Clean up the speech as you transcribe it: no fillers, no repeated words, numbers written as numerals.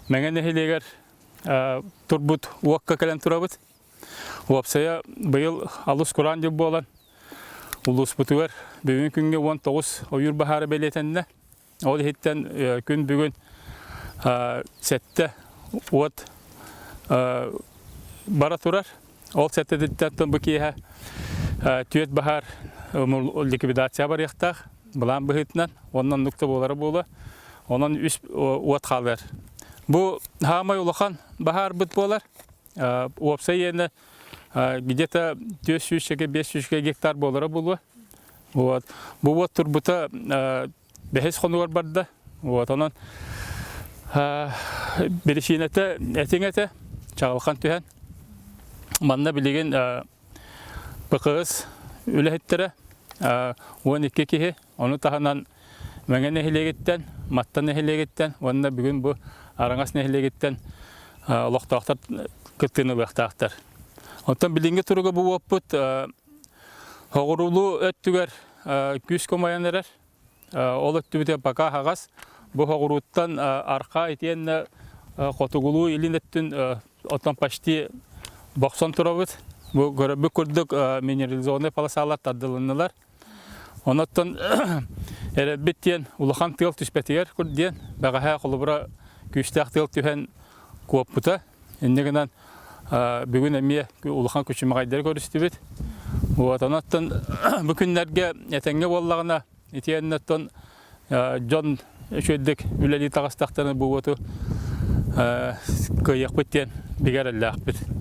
Мэҥэ нэһилиэгэр турбут уокка кэлэн турабыт. Уопсайа быйыл алыс кураан дьыл буолан улууспутугар бүгүн күҥҥэ 19 ойуур баһаара бэлиэтэннэ. Ол иһиттэн күн бүгүн сэттэ уот бара турар. Ол сэттэтиттэн бу киэһэ түөрт баһаар ликвидация барыахтаах былаан быһыытынан уонна оннук да буолара буолуо. Онон үс уот хаалар. Бу хаамай улахан баһаарбыт буолар. Уопсай иэнэ где-то 400 500 гектар буолара буолуо. Вот. Бу уот турбута бэһис хонугар барда. Вот онон биричиинэтэ этиҥ этэ, чаҕылхан түһэн. Манна билигин ПКС үлэһиттэрэ 12 киһи, ону таһынан Мэҥэ нэһилиэгиттэн, Матта нэһилиэгиттэн уонна бүгүн бу Араҥас нэһилиэгиттэн олохтоохтор кыттыыны ылыахтаахтар. Оттон билиҥҥи туруга бу уоппут Хоҕуруулуу өттүгэр күүс комайан эрэр. Ол өттүбүтэ пока аһаҕас. Бу хоҕурууттан арха итиэннэ хотугулуу илин өттүн оттон почти бохсон турабыт. Бу көрөрбүт курдук минерализованный полосалар тардылыннылар. Онон эрэлбит диэн улахан тыал түспэтигэр диэн бэҕэһээ холобура күүстээх тыал түһэн куоппута. Инньэ гынан бүгүн эмиэ улахан күчүмэҕэйдэри көрүстүбүт. Вот онон бу күннэргэ этэҥҥэ буоллаҕына итиэннэ оттон дьон үчүгэйдик үлэлии таҕыстахтарына бу уоту кыайыахпыт диэн бигэ эрэллээхпит.